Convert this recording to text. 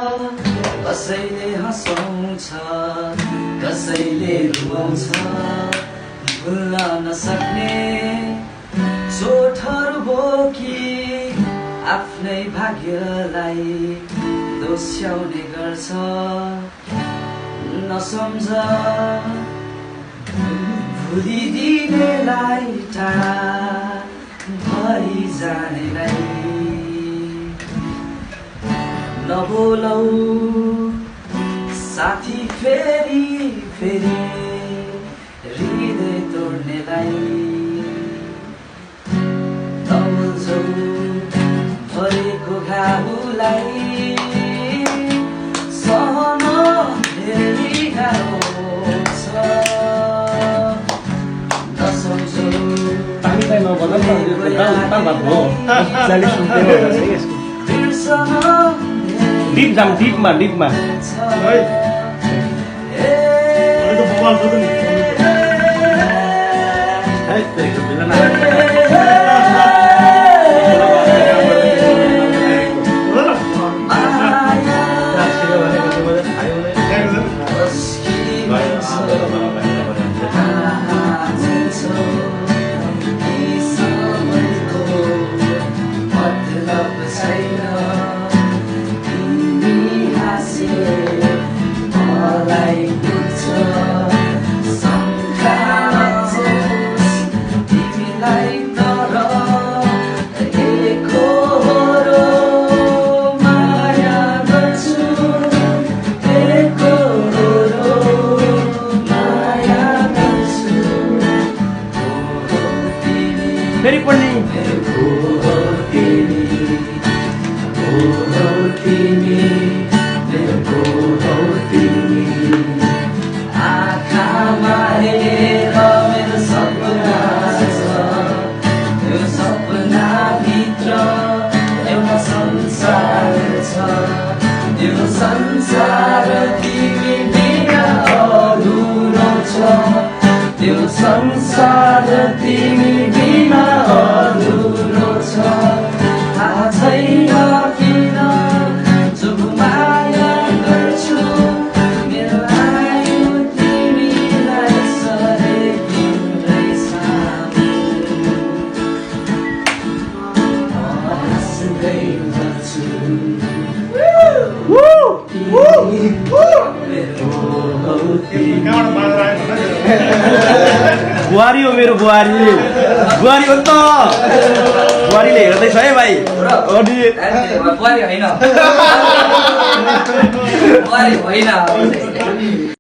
कसैले हँसाउँछ कसैले रुवाउँछ भुल्न नसक्ने चोटहरू बोकी आफ्नै भाग्यलाई दोस्याउने गर्छ नसम्झ भुलिदिनेलाई टाढा भइजानेलाई नबोलौ साथी फेरि फेरि हृदय तोड्नेलाई नबोल्छौ भरेको घाउलाई सहन धेरै गाह्रो छ नसम्झौ डिपमा फेरि पढ्ने आँखामा हेर मेरो सपना छ यो सपनाभित्र एउटा संसार छ यो संसार तिमी बिना अधुरो छ यो संसार तिमी बिना अधुरो छ थाहा छैन किन जो माया गर्छु मेरो आयु तिमीलाई सरेकिँदै सामु हाँस्दै गर्छु बुहारी हो मेरो बुहारी हो नि त बुहारीले हेर्दैछ है भाइ बुहारी होइन